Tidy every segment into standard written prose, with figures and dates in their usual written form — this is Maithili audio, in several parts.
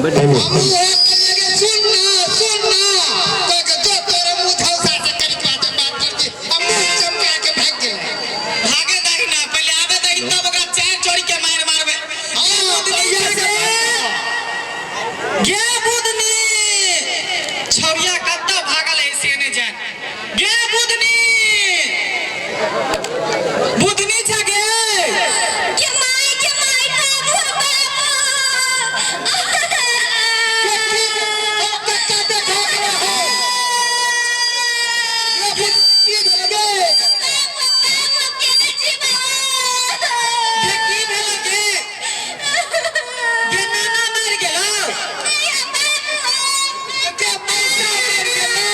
हमहूँ ओहे कहलियै गे सुन ना, सुन ना। कहलकै जो तोरे मुँह धौसा से करिकवा के बात करती आ मुँह चमका के भागि गेलै। भागे दही ना पहिले आबे दही तब ओकरा चार चोरी के मार मारबे। हाँ, बढ़िया से बात करो। गे बुदनी, छौरिया कतऽ भागल है से नहि जान। गे बुदनी, बुदनी छ गे। के my, के my, बाबू, बाबू। ओ कक्का देखा गया हो। ये बुदनी की भेल गे? बाबू, बाबू, केने जीवा? गे की भेल गे? गे नाना मरि गेलौ? नहीं, बाबू। गे मौसा मरि गेलौ?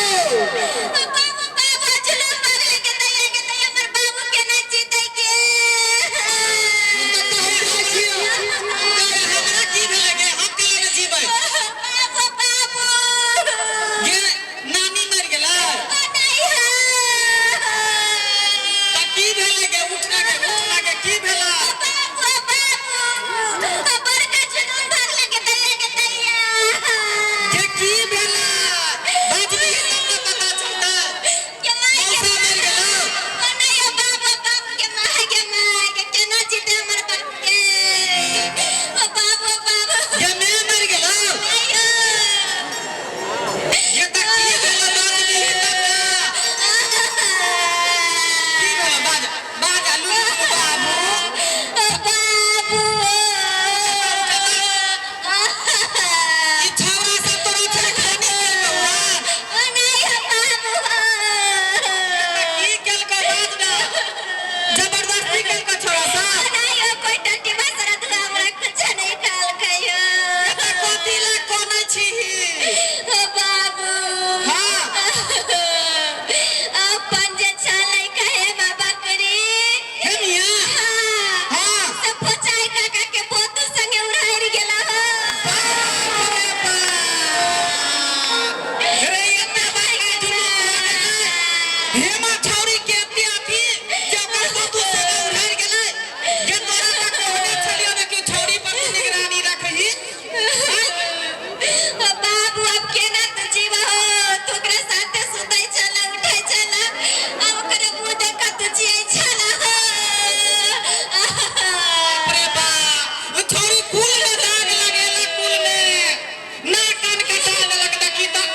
बाबू, बाबू, जुलूम भागले के तैया, के तैया, हमर बाबू केना जीतै के? कक्का हम जाइ छियौ। गे हमरा की भेल गे? हम केना ने जीबै? बाबू, बाबू। गे नानी मरि गेलै? नहीं है। तऽ की भेलै गे? उठना गे, उठना गे, की भेलै? बाबू, बाबू, बड़का जुलूम भागले के तैया, के तैया। गे की भेलै? बाजबी तब ने पता चलतै। के my, के मौसा मरि गेलौ? ओ नहीं हो, बाबू, बाबू, के my, के my, के केना जीते हमर बाबू के? ओ बाबू, बाबू। गे my मरि गेलौ? नहीं हो। गे तऽ की भेलै? बाजबी तब ने। की भेलै? बाज, बाज, लुलु बाबू। बाबू। ई छौड़ा सब तोरा छेड़खानी केलकौ हन? ओ नहीं हो, बाबू। तऽ की केलकौ? बाज ने। जबरदस्ती केलकौ छौड़ा सब? नहीं हो, कोई टट्टी बसरा तो हमरा कुछ नहीं कहलकै हो। तऽ कथी लए कनै छीही? ओ बाबू। हाँ। अपन जे छलै कहे बाबा करी। हे मियाँ। हाँ। हाँ। सब फोचाइ काका के पोतू संगे उड़ारि गेला हो। बाप रे बाप। रे एते बड़का जुलूम भऽ गेलै। हेमा छौड़ी के एते अथी जे ओकर पोतू संगे उड़ारि गेलै। गे तोरा तऽ कहने छलियौ ने कि छौड़ी पर तू निगरानी रखही। ओ बाबू, अब केना तू जीवा हो? तू ओकरा साथे सुतै छला, उठै छला, अब ओकरे मुँह देख कऽ तू जियै छला हो। बाप रे बाप, ओ छौड़ी कुल में दाग लगेलक, कुल में नाक कान कटा देलक। देखी तऽ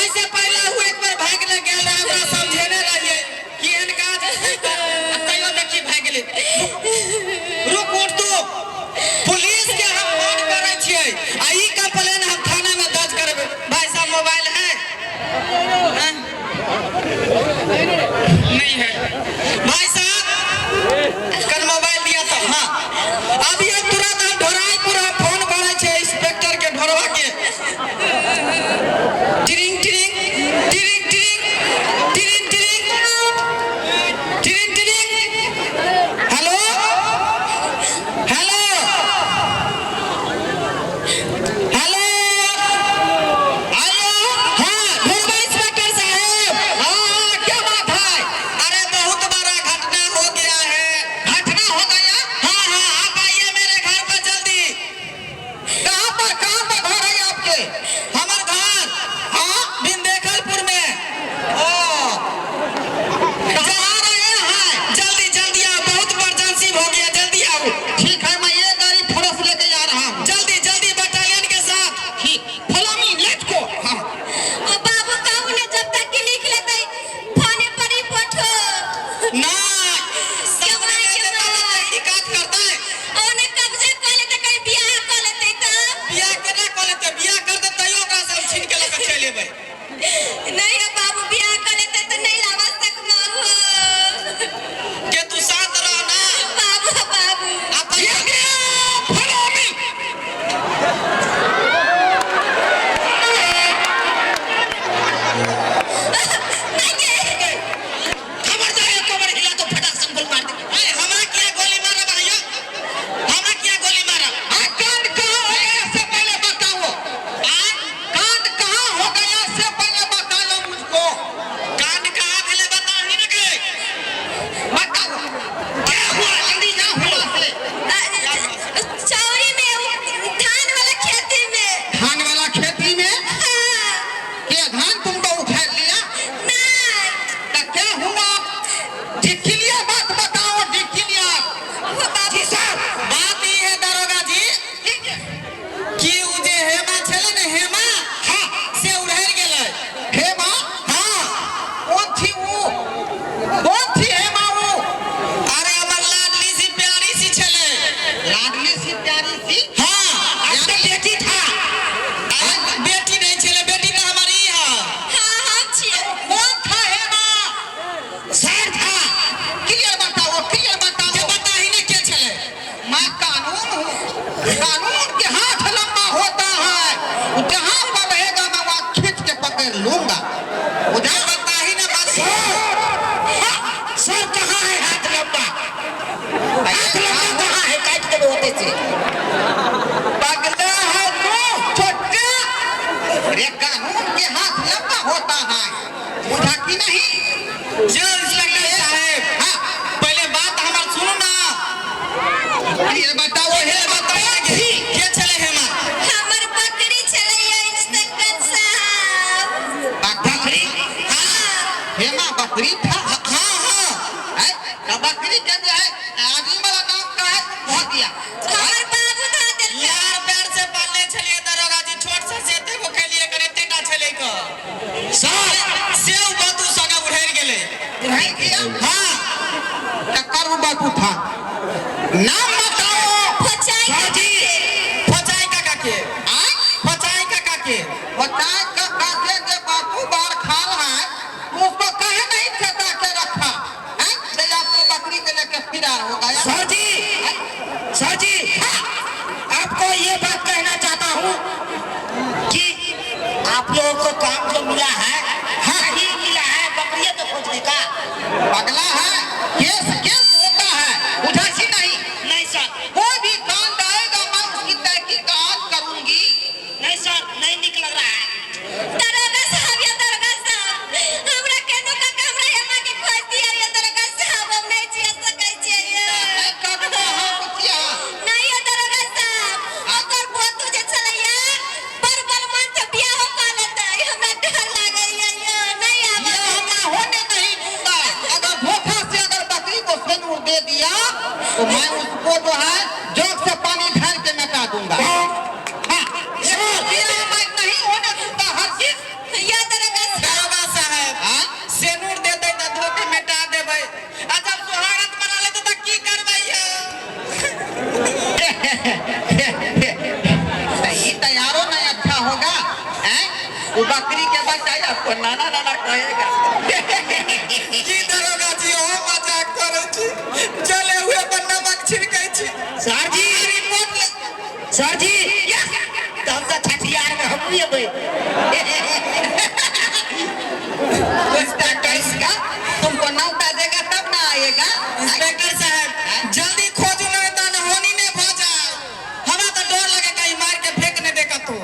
ऐसे पहले हुए एक बेर भागि ले गेल रहे, ओकरा समझेने रहियै कि एहन काज नहि कर, आ तैयो देखी भागि गेलै। रुक, उठ तू। पुलिस के हम फोन करै छियै आ ई कंप्लेन हम थाना में दर्ज करबै। भाई साहब, मोबाइल है? हैं? नहीं है। भाई साहब, कल मोबाइल दिया तो हाँ, अभी हम तुरंत हम ढोराईपुर हम फोन करै छियै इंस्पेक्टर के, ढोरवा के। टिरिंग टिरिंग टिरिंग टिरिंग टिरिंग टिरिंग टिरिंग टिरिंग। हेलो, हेलो, हेलो, आयो। हाँ, ढोरवा इंस्पेक्टर साहब। हाँ हाँ, क्या बात है? अरे बहुत बड़ा घटना हो गया है। घटना हो गया? हाँ हाँ, आप आइए मेरे घर पर जल्दी। कहाँ पर, कहाँ पर घर है आपके? हमार घर? हाँ। बिंदेखलपुर में। ओ, कहाँ रहे हैं? जल्दी जल्दी आओ, बहुत इमरजेंसी हो गया, जल्दी आओ। ठीक है, मैं एक गाड़ी फोर्स लेके जा रहा हूँ। जल्दी जल्दी, बटालियन के साथ। ठीक, फॉलो मी, let's go. हाँ। ओ बाबू, कहू ने जब तक कि लिख लेतै फोने पर रिपोर्ट हो। ना सामने के ले जेता माय। तऽ तहकीकात करतै। ओने कब्जा कऽ लेतै, कहीं बियाह कऽ लेतै तब? बियाह केना कऽ लेतै? बियाह करतै तैयो ओकरा से हम छीन के लऽ कऽ चलि एबै। नहीं हो बाबू, बियाह कऽ लेतै तऽ नहीं लावा सकबो हो। के तू शांत रह ना। बाबू, बाबू। अपन ये गया, फॉलो मी। नहीं गे। खबरदार, एक बार हिला तो फटाक से गोली मार दे। ए, हमरा किया गोली मारब भैया? हमरा किया गोली मारब? आ कांड कहाँ हो गया से पहले बताओ। आ कांड कहाँ हो गया से पहले बताओ मुझको। कानून के हाथ लंबा होता है, बुझा कि नहीं? जो इंस्पेक्टर साहब, हाँ। पहले बात हमार सुनू ना। ये बताओ। हे बताओ के के छले हेमा? हमर बकरी छलैया इंस्पेक्टर साहब। बकरी? हाँ। हेमा बकरी था? हाँ हाँ। है तो बकरी के जो है आदमी वाला नाम का है धो दिया? हमर बाबू धो देलकै। लार प्यार से पालने छलिए दरोगा जी, छोट से से एते गो खेलिए करे एतेटा छलै क सर सेव बतू संगे उड़ैर गेलै। उड़ाई गया? हाँ। टक्कर वो बापू था, नाम बताओ। फचाई। सर जी। फचाई काका के। आय? फचाई काका के। बताए काका के जे बापू बार खाल है, तो उसको काहे नहीं चेता के रखा है? जे आपको बकरी के लेके फिरार हो गया। सर जी, सर जी, आपको ये बात कहना चाहता हूँ कि आप लोगों को काम जो मिला है, हाँ ही मिला है बकरियों को खोजने का। पगला है, केस केस होता है, बुझा सी नहीं? नहीं सर। कोई भी कांड आएगा, मैं उसकी तहकीकात करूंगी। नहीं सर, नहीं निकल रहा है। दरोगा साहब, या दरोगा साहब, हमरा केनो काका हमरा हेमा के खोज दिया या दरोगा साहब, हम नहीं जिया सकै छियै। नहीं काटना है कुचिया। नहीं या दरोगा साहब, ओकर पोतू जे छलैया बड़ बलमान से बियाहो कऽ लेतै, हमरा डर लागैया यौ, नहीं ये आबऽ। हम होने नहीं दूंगा। अगर धोखा से अगर बकरी को सिंदूर दे दिया तो मैं उसको जो है जोक से पानी ढाल के मिटा दूंगा। हाँ, ये ये मैं नहीं होने दूंगा हर चीज। या दरोगा साहब। दरोगा साहब, हाँ? सेनूर दे दे त धो के मिटा देबै, आ जब सुहागत बना लेते त की करबै यौ? तो ये तैयारो नहीं अच्छा होगा, हैं? वो बकरी के बच्चा आपको नाना नाना कहेगा। की दरोगा जी, ओ मजाक करै छी? जले हुए पर नमक छिड़कै छी। सर जी। रिपोर्ट सर जी, तो हम तो छठियार में हम भी अबै। इंस्पेक्टर इसका तुमको नौका देगा तब ना आएगा। इंस्पेक्टर साहब, जल्दी खोजू, नहीं तो अनहोनी ने भ जाए। हमरा तो डर लगे कहीं मार के फेंक नहीं दे कतौ।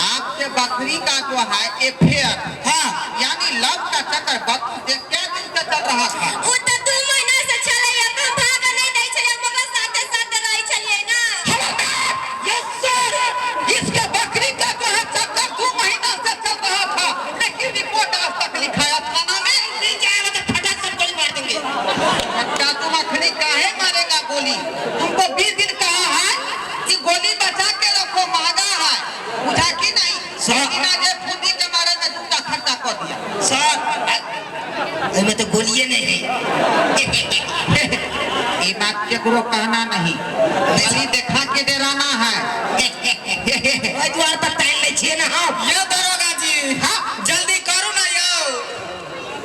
आपके बकरी का जो है अफेयर, हाँ। यानी लव का चक्कर बकरी से क्या दिन से चल रहा था? ओ तऽ 2 महीना से छलैया, तऽ हम भागऽ नहि दै छलियै, हम ओकर साथे साथे रहै छलियै ना। यस सर, इसके बकरी का जो है चक्कर 2 महीना से चल रहा था, लेकिन रिपोर्ट आज तक लिखाया थाना में नहीं जाएगा तो फटाक से गोली मार देंगे। अच्छा, तुम अखनी काहे मारेगा गोली? तुमको 20 दिन कहा है कि गोली बचा के रखो, महंगा है, बुझा कि नहीं? सर। बिना जे फूटी के मारे में जूता खर्चा कर दिया। सर, एमे तो गोलिये नहीं है। ये बात केकरो कहना नहीं, खाली देखा के डराना है। ओहि दुआर पर तानि लै छियै ने हम। यौ दरोगा जी, हाँ। जल्दी करू ना यौ।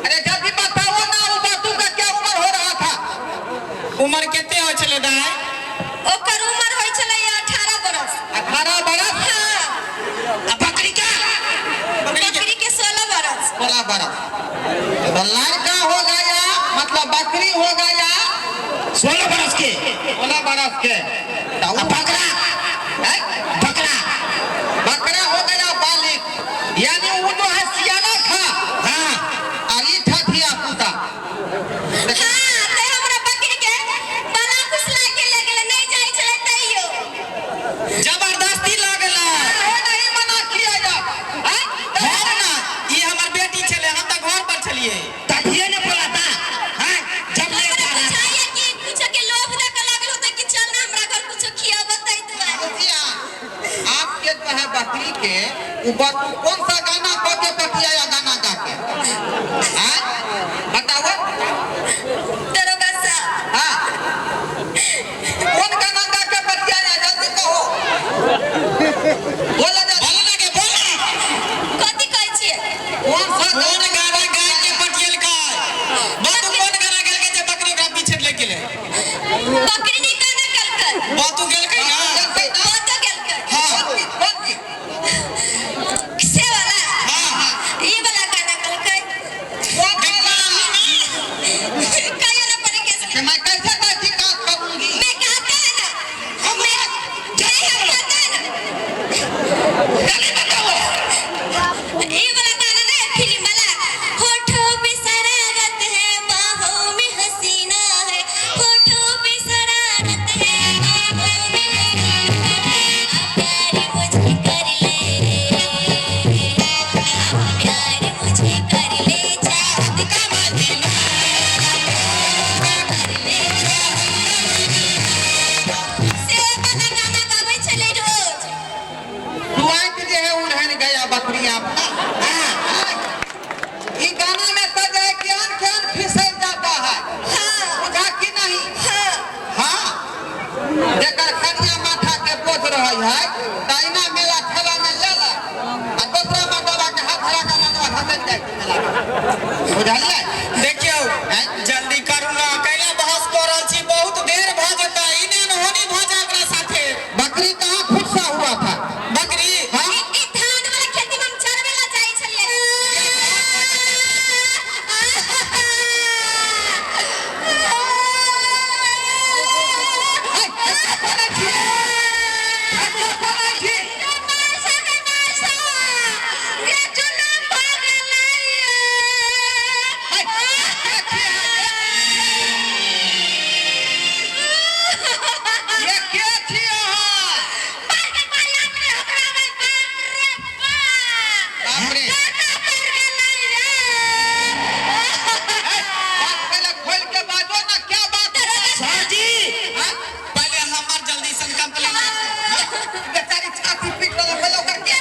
अरे जल्दी बताओ ना, वो बातू का क्या उम्र हो रहा था? उम्र कते होइ छलै दाइ? ओकर उमर होइ छलैया 18 बरस। 18 बरस? हाँ। आ बकरी का? बकरी के 16 बरस। 16 बरस तो लड़का हो गया, मतलब बकरी हो गया 16 बरस के। 16 बरस के तो आ बकरा? हैं? बकरा। बकरा हो गया बालिक, यानी वो जो है सियाना था। हाँ। और ये था धिया पुता। हाँ, ते हमरा बकरी के बला फुसला के ले गेलै, नहीं जाइ छलै तैयो। जबरदस्ती लगलै। काहे नहीं मना किया जा, हैं? घर ना, ई हमर बेटी छलै, हम तऽ घर पर छलियै। तभिए ने बोला था, हाँ, जब ले हमरा जा रहा था। बुझाइया कि कुछो के लोभ दऽ के लागल होतै कि चल ना हमरा घर कुछो खियाबतै दुआरे। बुझिया, आपके जो है बकरी के वो बकू कौन सा गाना गा के पटियाया गाना गा के, हैं? बताओ। दरोगा साहब। हाँ, कौन गाना गा के पटियाया, जल्दी कहो, बोलो जल्दी। बोल ना गे, बोल ना। कथी कहै छियै? कौन सा कोन गाना? गाना गा के पटियलकै? बतू कोन गाना गेलकै जे बकरी ओकरा पीछे लग गेलै? बकरी नहि गाना गेलकै। बतू गेलकै ना? गेलकै ना? बतो गेलकै। हाँ। कौन चीज, कौन चीज? से वाला। हाँ हाँ। ई वाला गाना गेलकै। बकरी आपका। हाँ, ई गाना में तो जाए ज्ञान ज्ञान फिसल जाता है। बुझा कि नहीं? हाँ, जेकर खनिया माथा के बोझ रहे है तहिना मेला ठेला में ले ले आ दोसरा मर्दबा के हाथ धरा के मनवा घसक जाए छै मेला में। बुझलियै? देखियौ, जल्दी करू ना, कैला बहस कऽ रहल छी, बहुत देर भऽ जेतै, ई ने अनहोनी भऽ जाय अपना साथे। बकरी कहाँ फुटसा हुआ था? बकरी? हाँ। ई धान वाला खेती में हम चरवे ला जाइ छलियै। ये के छी अहाँ? बाप रे, बात पहले खोल के बाजो ना, क्या बात है? सर जी। हाँ? पहले हमर जल्दी सन कंप्लेन। बेचारी छाती पीट रहल है, पहले ओकर के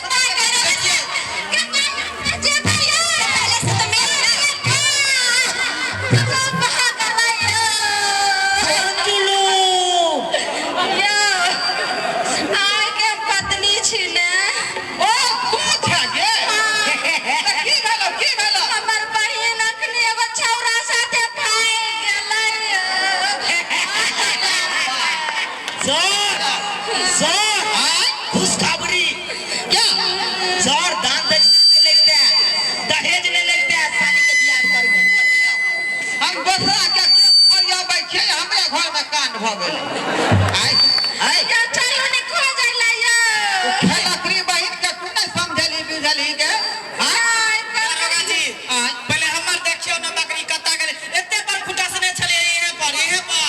जुलूम। ओ तू छा गे? तऽ की भेलो, की भेलो? हमर बहिन अखनी एगो छौड़ा साथे भागि गेलै। सर, सर, आँय? खुशखबरी। क्या? सर, दान दक्षिणा नहीं लगता है, दहेज नहीं लगता है, साली के बियाह करबे। हम दोसरा के केस फरियाबै छियै, हमरे घर में कांड भऽ गेलै। आइ आइ यौ चलू ने खोजै लए यौ। खेलकरी बहिन के तू नहि समझलही बुझलही गे? आँय? दरोगा जी, आँय? पहले हमर देखियौ ने बकरी कतऽ गेलै। एते पर खुटा सने छलै, इहे पर, इहे पर।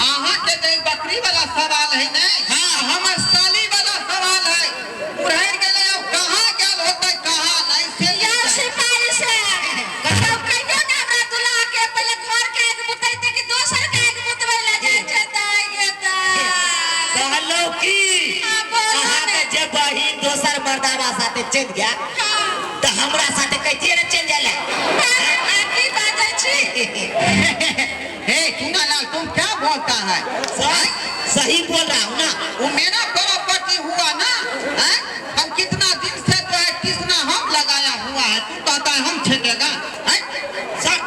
अहाँ के जे बकरी वाला सवाल है ने, हाँ। हमर साली वाला सवाल है। उड़ैर गेलै, अब कहाँ गेल होतै कहाँ नहीं से यौ सिपाही साहब, तब कहियो ने हमरा दुल्हा के पहिले घर के आगि बुतैते कि दोसर के आगि बुतबै लए जाइ छै तऽ गेतै। कहलो की हाँ, बोलू अहाँ ने। के जे बहिन दोसर मर्दाबा साथे चलि गया हाँ। तऽ हमरा साथे कैथिए ने चलि जाय। अहाँ की बाजै छी? हे चुनालाल, तुम क्या बोलता है? सर, सही बोल रहा हूँ ना? वो मेरा प्रॉपर्टी हुआ ना, हैं? हम कितना दिन से जो है किसना हम लगाया हुआ है, तू कहता है हम छेकेगा, हैं? सर,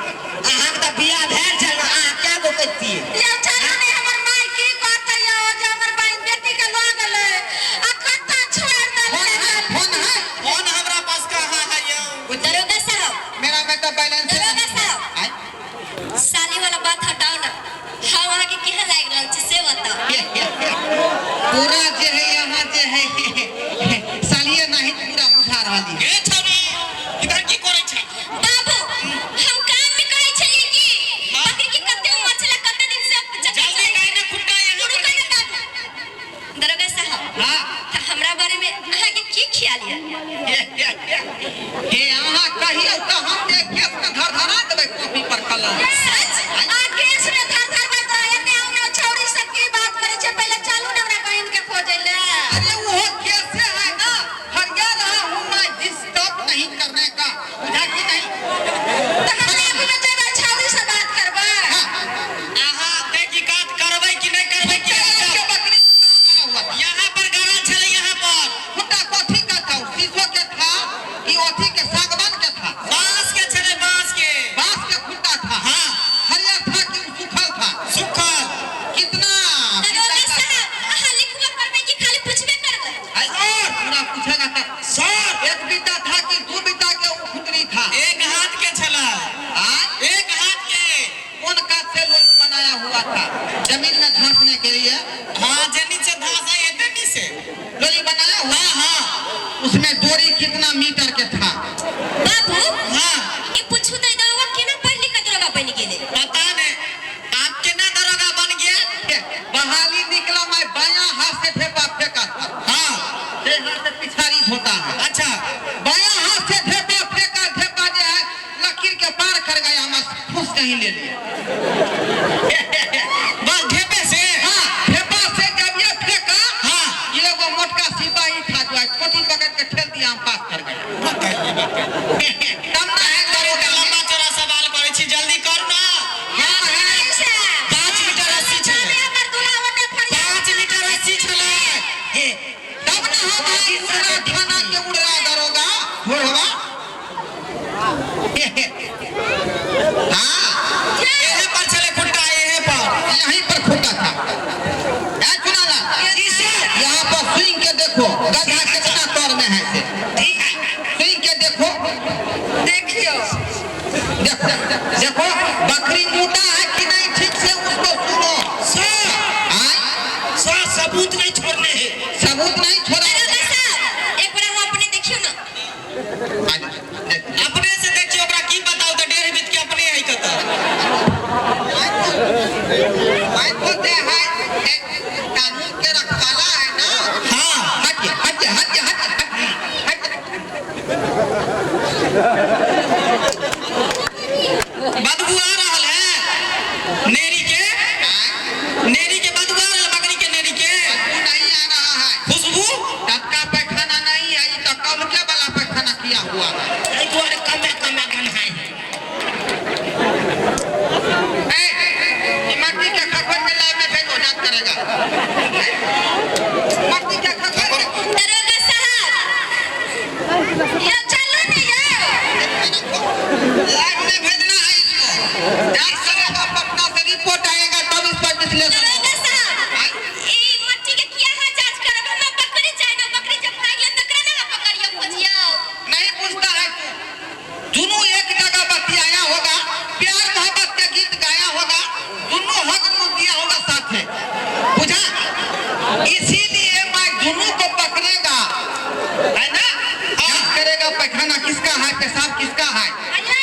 अहाँके तऽ बियाह भेल छल ने, अहाँ क्या गो कैतिए? यौ चलू ने, हमर माय की कहतै यौ जे हमर बहिन बेटी के लऽ गेलै आ कतऽ छोड़ि फोन देलकै। है? फोन है? फोन हमरा पास कहाँ है यौ? दरोगा साहब। मेरा में तो बैलेंस दरोगा साहब। आय? साली वाला बात हटाओ ना, हम अहाँ के केहन लागि रहल छी से बताओ। पूरा जे है यहाँ जे है सालिए नहीं पूरा बुझा रहा है। ए छौरी, इधर की करै छै? बाबू, हम कान में कहै छलियै कि बकरी के कते उमर छलै, कते दिन से चक्कर जल्दी छलै। काहे ने खुट्टा यहाँ रुको पर। ने बाबू। दरोगा साहब, हाँ। तऽ हमरा बारे में अहाँ के की ख्याल यऽ? हे अहाँ कहियौ तऽ हम जे केस में धरधरा देबै कॉपी पर कलम। सच आ केस में धर धर बात एने ओने छौड़ी सब की बात करै छै, पहिले चलू ने हमरा बहिन के खोजै ले। अरे वो कैसे है ना, फरिया रहा हूँ मैं, डिस्टर्ब नहीं करने का, बुझा कि नहीं? तऽ हमरा आगू में जेबै छौड़ी से बात करबै। अहाँ तहकीकात करबै कि नहि करबै कि? के बकरी कहाँ हुआ था? यहाँ पर गड़ल छलै, यहाँ पर। खुट्टा कथी का था? शीशो के था कि अथी के सागवान के था? बांस के छलै, बांस के। बांस के खुट्टा था? हाँ। हरियर था कि सूखल था? सुखल। कितना? दरोगा साहब, अहाँ लिखबो करबै कि खाली पुछबे करबै? और पूरा पूछेगा तब। सर। एक बीता था कि दू बीता के उ खुदरी था? एक हाथ के छलै। आय? एक हाथ के। कौन काठ से लोई बनाया हुआ था जमीन में धंसने के लिए? हाँ, जे नीचे धास है एते नीचे लोई बनाया हुआ? हाँ हाँ। उसमें डोरी कितना मीटर के था? बाबू। हाँ। ई पूछू तऽ दरोगा केना पढ़ि लिख के दरोगा बनि गेलै? पता नहीं आप केना दरोगा बन गया। बहाली निकला, मैं बायां हाथ से ढेपा फेंका था। हाँ। जे हाथ से पिछाड़ी होता है। अच्छा। बायां हाथ से ढेपा फेंका, ढेपा जो है लकीर के पार कर गया, हम फुस नहीं ले लिया। बस ढेपे से? हाँ, ढेपा से जब ये फेंका, हाँ। ये वो मोटका सिपाही था जो है छोटी पकड़ के ठेल। दिया, हम पास कर गए। तब ना है दरोगा। लंबा चौड़ा सवाल करै छी, जल्दी करू ना। हम है 5 मीटर रस्सी छलै। 5 मीटर रस्सी छलै। हे। तब ना हम है उड़रा थाना के उड़रा दरोगा ढोढ़वा। हाँ। एहे पर छलै खुट्टा, एहे पर। यहीं पर खुट्टा था। है चुनाला? जी सर। यहाँ पर सुन के देखो, गड्ढा कितना तर में है से। ठीक है। सुन के देखो। देखियो। देखो देखो, बकरी मोटा है कि नहीं, ठीक से उसको सुनो। सर। आय? सर, सबूत नहीं छोड़ने हैं। सबूत नहीं छोड़ा। दरोगा साहब, एक बार हम अपने देखियो ना। आज देख। अपने से देखियो, ओकरा की बताऊ तऽ 1.5 बीत के अपने है कतऽ। मैं तो जे है एक कानून के रखवाला है ना। हाँ। हट हट हट हट हट। बदबू आ रहल है नेरी के। आय? नेरी के बदबू आ रहल, बकरी के नेरी के। बदबू नहीं आ रहा है। खुशबू। टटका पैखाना नहीं है, ये तो कम के वाला पैखाना किया हुआ है। एहि दुआरे कमे कमे गन्हाइ है। ए, ये मट्टी के खखोर में लैब में भेजो, जांच करेगा मट्टी के खखोर में। दरोगा साहब, यो चलो ना यो। लैब में भेजना है इसको, जांच करेगा, पटना से रिपोर्ट आएगा तब इस पर विश्लेषण दरोगा होगा। साहब, ई मट्टी के किया है जांच करब? हमरा बकरी चाही ना, बकरी जब भाग गेल तकरा ना पकड़ियो, खोजियो। नहीं पूछता है तू। दोनों एक जगह बतियाया होगा, प्यार मोहब्बत के गीत गाया होगा, दोनों हक मुंह दिया होगा साथे, बुझा? इसीलिए मैं दोनों को पकड़ेगा है ना, जांच करेगा पैखाना किसका है, पेशाब किसका है। अयो,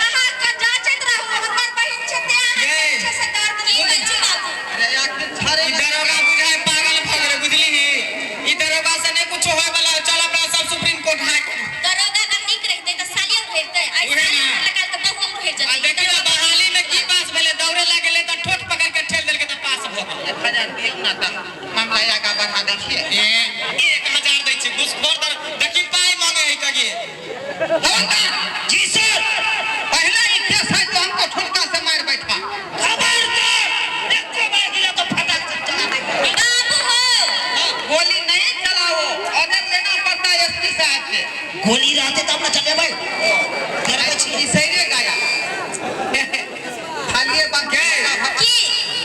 अहाँ के जांचैत रहू, हमर बहिन छै ते अहाँ ये। के छै से दर्द की कहै छी बाबू। अरे आखिर छाड़े। ई दरोगा बुझाय पागल भऽ गेलै, बुझलिही? ई दरोगा से नहि कुछो होय वाला है। चल, अपना सब सुप्रीम कोर्ट हाई कोर्ट। दरोगा अगर नीक रहितै तऽ सालियो भरितै आइ। उहे साली ना। भरलक तऽ बहु भरि आ जेतै। देखियौ ना, बहाली में की पास भेलै? दौड़े लागलै तऽ ठोठ पकड़ के ठेल देलकै तऽ पास भऽ गेलै। 1000 दियौ ना तऽ मामला आगा बढ़ा दै छियै। ए, 1000 दै छै घूसखोर दर। देखी, पाइ मांगे है कगे। हवलदार। जी सर। पहला ही केस है तो हमको ठुनका से मार बैठा। खबरदार, एको बार गिरा तो फटाक से चला देंगे। बाबू हो। गोली नहीं चलाओ, ऑर्डर लेना पड़ता है एसपी साहब से। गोली रहते तब ना चलेबै, करबै छी। इसैरे गया खालिए बंद। की?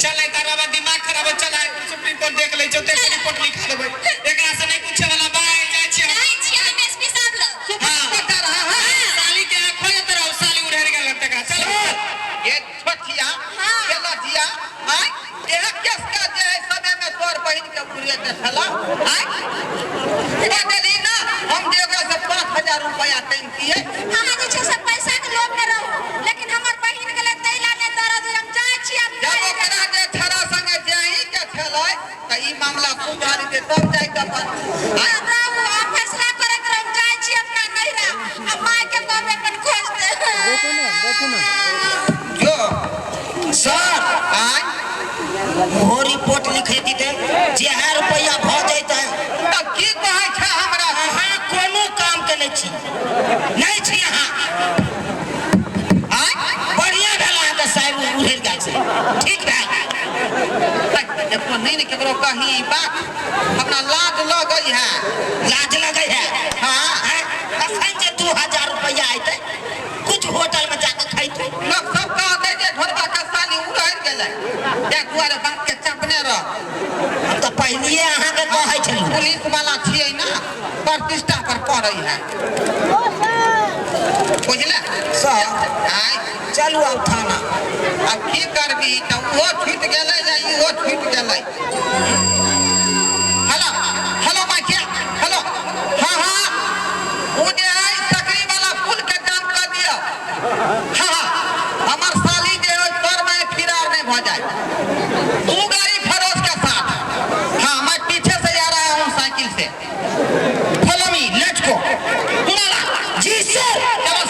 चल, तारा बाद दिमाग खराब है। चल, सुप्रीम कोर्ट देख लै छौ, देख, रिपोर्ट लिखा देबै। एकरा से नहीं पूछे वाला बा, जाइ छियै हम। जाइ छियै हम एसपी साहब लग। हाँ। बता रहा है। साली के आँख खोजत रहो, साली उड़ेर गेल तकरा। चल। ये छोटिया। हाँ। ये लठिया आय, यह केस का जे है समय में तोर बहिन के बुढ़िया के छला आय बदली ना, हम देवे से 5000 रुपया तैन किए। अहाँ जे छै से पैसा के लोभ में रहू, लेकिन हमर बहिन गेलै तै ला नहि दरद होय। हम जाइ छियै आब। जब ओकरा जे छड़ा संगे जाही के छलै तऽ ई मामला सुधारी दे तब जाय के अपन आय। आब रहू, आब फैसला करैत रहू। हम जाइ छी अपना नैहरा आ माय के कहबै अपन खोज दे। जो। सर। आय। ओहो रिपोर्ट लिखेती ते जेहा रुपैआ भऽ जैतै। तऽ की कहै छै हमरा? अहाँ कोनो काम के नहि छी, नहि छी अहाँ। आय। बढ़िया भेल अहाँके साहेब उड़ेर गेल से ठीक भेल। एको नहीं ने केकरो कही ई बात, हमरा लाज लगै है। लाज लगै है? हाँ। हैं? अखन जे 2000 रुपैआ अयतै, कुछ होटल में जाके खैतै। लोग सब कहते जे ढोरबा के साली उड़ि गेलै, ताहि दुआरे बात के चपने रह। हम तऽ पहिलिए अहाँके कहै छलहुँ। पुलिस वाला छियै ना, प्रतिष्ठा पर पड़ै है, बुझले? सर। आय। चलू आब थाना। आब की करबी तऽ ओहो छूटि गेलै या इहो छूटि गेलै। हेलो हेलो, माइकिया, हेलो। हाँ हाँ, ओ जे है सकरी वाला पुल के जाम कर दियौ। हाँ हाँ, हमर साली जे है तोर में फिरार नहीं भऽ जाए। दू गाड़ी फरोज के साथ। हाँ, मैं पीछे से आ रहा हूँ cycle Se. Follow me, let's go. Ji sir. चलो।